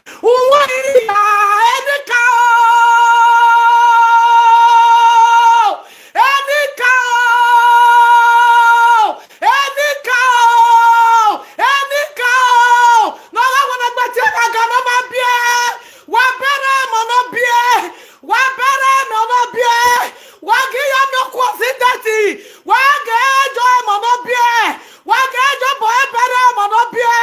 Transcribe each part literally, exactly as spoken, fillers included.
Uwe ya, Enika o! Enika o! Enika o! Enika o! No, I wanna go take a gano ma bie. Wa bere mo no bie. Wa bere mo no bie. Wa gi ya mi okwo si dati. Wa ge jo mo no bie. Wa ge jo bo e bere mo no bie.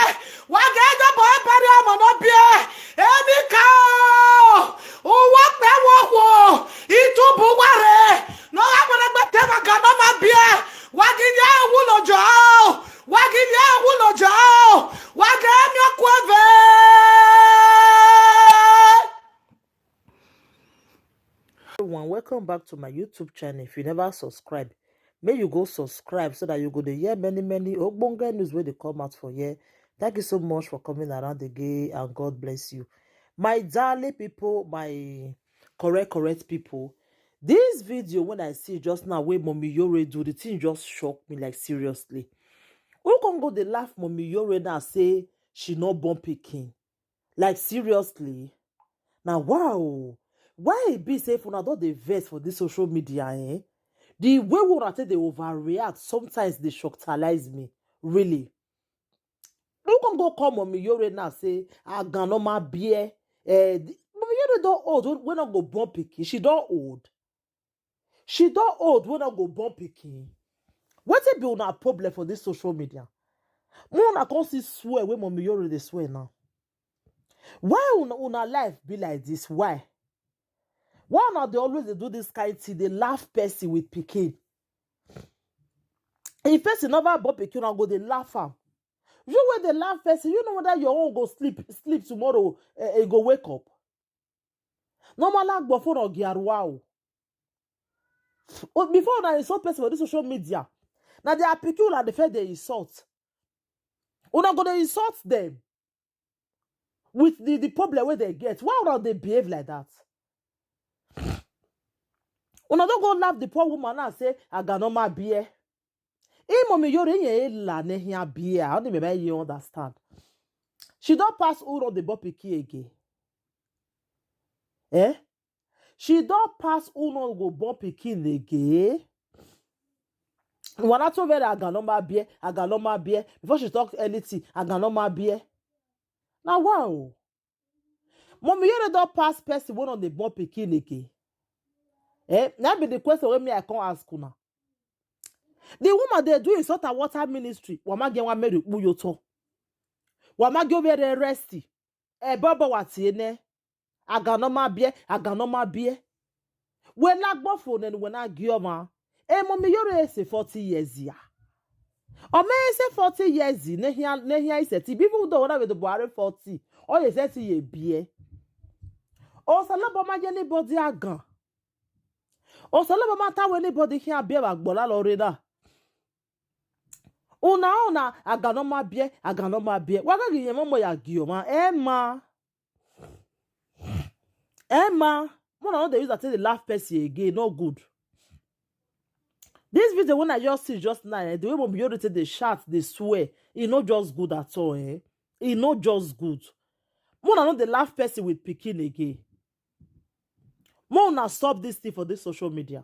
Wa ge jo bo e bere mo no bie. Enika o. Uwa pe wo wo. Itu bu ware. No, I wanna go take a gano ma bie. Wa gi ya wu lo jo. Wa gi ya wu lo jo. Wa ge mi okwo ve. Everyone, welcome back to my YouTube channel. If you never subscribe, may you go subscribe so that you go to hear many, many ogbonge news where they come out for here. Thank you so much for coming around again, and God bless you. My darling people, my correct, correct people, this video when I see just now where Mommy Yore do, the thing just shocked me, like, seriously. Who can go dey laugh Mommy Yore now say she no born pikin? Like, seriously? Now, wow. Why e be say if una don dey vex for this social media, eh? The way we una take dey overreact sometimes dey shocktalize me, really. Who come go call Mommy Yore now say aganoma beer? Eh, the- Mommy Yore don old wey no go born pikin. She don old. She don old wey no go born pikin. Wetin be una problem for this social media? Mo una come see swear wey Mommy Yore dey swear now. Why una, una life be like this? Why? Why una dey always dey do this kind thing, dey laugh person with pikin? If person never born pikin, una go dey laugh am. You wey dey laugh person, you know whether your own go sleep sleep tomorrow, eh, e go wake up. Normal agbo for ogiarua o. Before una insult person for this social media, na their pikin una dey first dey insult. Una go dey insult them with the, the problem wey they get. Why una dey behave like that? Una don go laugh the poor woman now say aganoma beer. Imomi Yore yen la ne hia beer. I don't even you understand. She don pass who run the born pikin again. Eh? She don pass who no go born pikin again. Wana to very aganoma beer, aganoma beer. Before she talk anything, aganoma beer. Now wow. Mommy, you don pass person wey no dey born pikin again. Eh? That be the question wey me I come ask una. The woman dey do in salt and water ministry. Wama gen wa meri puyoto. Wama gen very resty. Eh, baba wati ene. Aganoma beer, aganoma beer. When I go for then when I give ma. Eh, Mommy, you say forty years ya. O me say forty years, ne hia, ne hia is it. People don't want to be forty. Oh, you say ye beer. O sala boma anybody agan. O sala boma ta we anybody here beer ba gbola lo re da. Una, una, aganoma beer, aganoma beer. Waga gi yemo mo ya gi o ma. Eh, ma. Eh, ma. Mo na no dey use that take dey laugh person again. No good. This video when I just see just now, eh, the way Mommy Yore take dey shout, dey swear, e no just good at all, eh? E no just good. Mo na no dey laugh person with pikin again. Mo na stop this thing for this social media.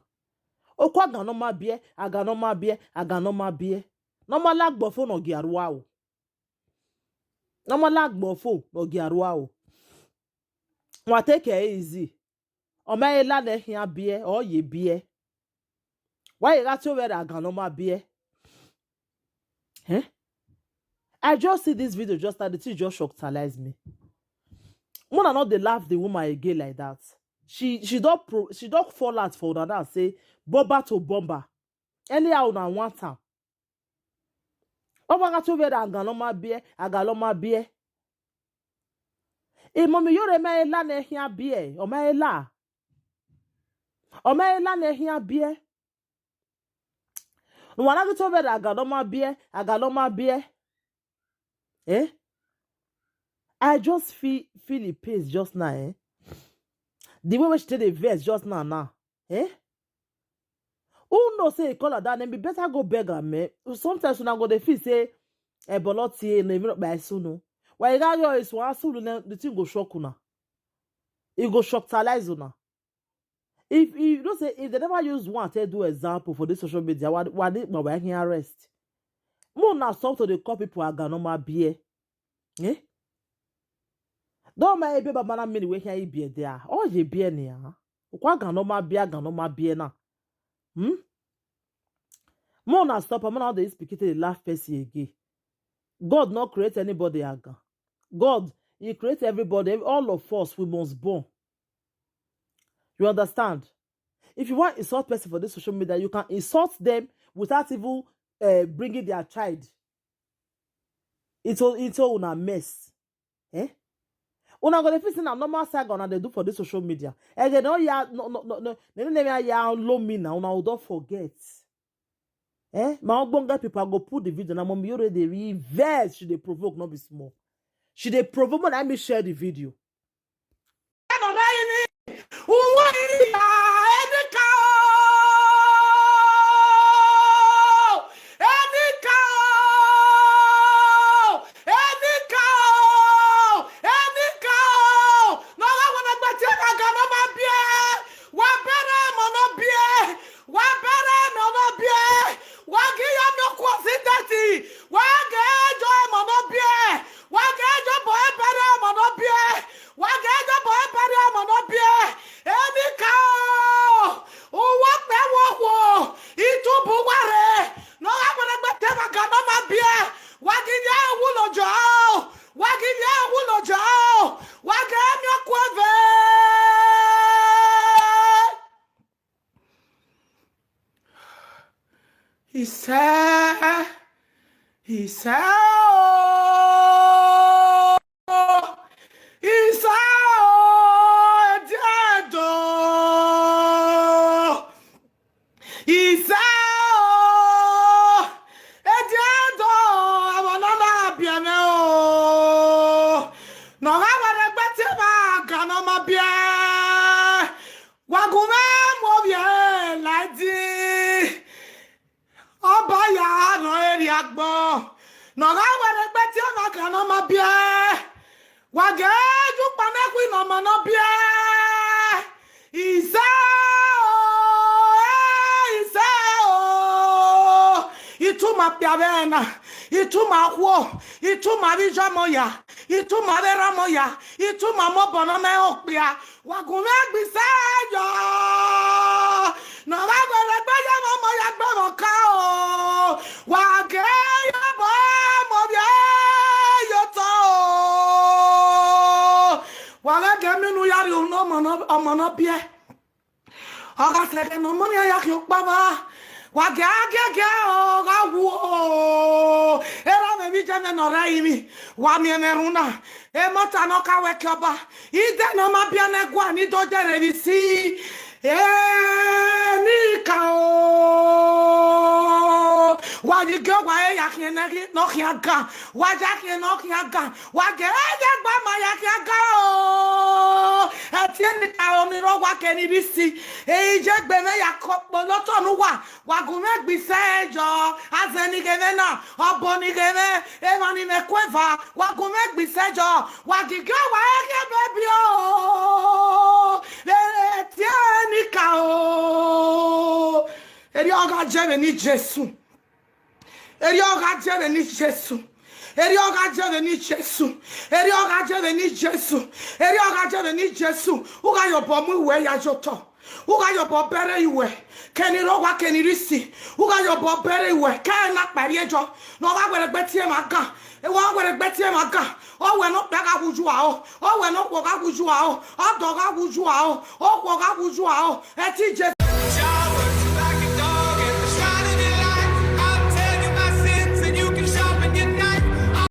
Okwa aganoma beer, aganoma beer, aganoma beer. Normal agbo phone ogiarua o. Normal agbo phone ogiarua o. Wa take it easy. O me la ne hia beer, or ye beer. Why you got to wear aganoma beer? Eh? I just see this video just now, the thing just shockalize me. Mona not dey laugh the woman again like that. She she don't pro, she don't fall out for una now say bomba to bomba. Anyhow una want am. Oba ga to wear aganoma beer, aganoma beer. E Mommy Yore me la ne hia beer, o me la. O me la ne hia beer. No wana ga to wear aganoma beer, aganoma beer. Eh? I just feel feel the pace just now, eh? The way she take the verse just now now. Eh? Who know say e call her that name? E better go beg am, eh? Sometimes una go dey feel say, eh, Bolotie, no, even by soon, no. Why you got your is one soon, the thing go shock una. It go shockalize una. If you don't say, if they never use one to do example for this social media, what what they but why can arrest? More now stop to the call people are ganoma beer. Eh? Don't my baby banana mini where can you beer there? All you beer near. Kwa ganoma beer, ganoma beer now. Hmm? More now stop, I'm not the speak it laugh person again. God not create anybody again. God, He create everybody, all of us, we must born. You understand? If you want insult person for this social media, you can insult them without even uh, bringing their child into into una mess. Eh? Una gonna feel say na normal saga una dey do for this social media. Again, no ya no no no no no no ya low me now. Una will don't forget. Eh? My own get people I go put the video now. Mommy, you already reverse. She dey provoke, not be small. She dey provoke when I me share the video. Ụwa iri ya, edika o, edika o, edika o, edika o. N'ọwa were gbati aka ganoma bie, wa bere mono bie, wa bere mono bie, wa gi ya mi okwu osi dati, wa ga ejo mono bie, wa ga ejo bo ebere mono bie, wa ga ejo bo ebere mono bie. Edika o, ụwa kpewo wo, itubu ware, n'ọwa were gbati aka ganoma bie, wa gi ya wulo jo, wa gi ya wulo jo, wa ga mi okwu eve. Ise, ise o, ise o, ediedo. Ise o, ediedo, awanana biane o. N'ọwa were gbati aka ganoma bie. Wagume mo bie ladi. Ọba ya no eri agbo. N'ọwa were gbati aka ganoma bie. Wa ga eju kpanekwi no mono bie. Ise o, eh, ise o. Ituma piavena, ituma kwo, ituma vijamoya, ituma veramoya, ituma mobono me okpia. Wagume gbise yo. N'ọwa were gbe ya mo mo ya gbe mo ka o. Wa ga ya mo mo bie yo to o. Wa ga ge mi nu ya ri no mono, mono bie. Oga sege no mo ya ya ki okpa ba. Wa ga ga ga o ga wo. Era me bi je me no ra imi. Wa mi me runa. E mota no ka we ki oba. Ide no ma bia ne gwa ni do jere bi si. E ni ka o. Wa ni ge wa e ya ki ne gi no ki aga. Wa ja ki no ki aga. Wa ge e je gba ma ya ki aga o. E ti ni ka o mi ro wa ke ni bi si. E je gbe me ya ko po lo to nu wa. Wagume gbise ejo, aze ni geme na, obo ni geme, ema ni me kweva, wagume gbise ejo, wa gi ge wa ege bebi o, lere tie ni ka o. Eri oga jebe ni Jesu. Eri oga jebe ni Jesu. Eri oga jebe ni Jesu. Eri oga jebe ni Jesu. Eri oga jebe ni Jesu. Uga yo bomu we ya joto. Uga yo bo bere iwe. Keni ro wa keni risi. Uga yo bo bere iwe. Ke na pari ejo. N'ọwa were gbe tie ma ga. E wa were gbe tie ma ga. O we no pe ga wuju a o. O we no kwo ga wuju a o. O do ga wuju a o. O kwo ga wuju a o. E ti Jesu.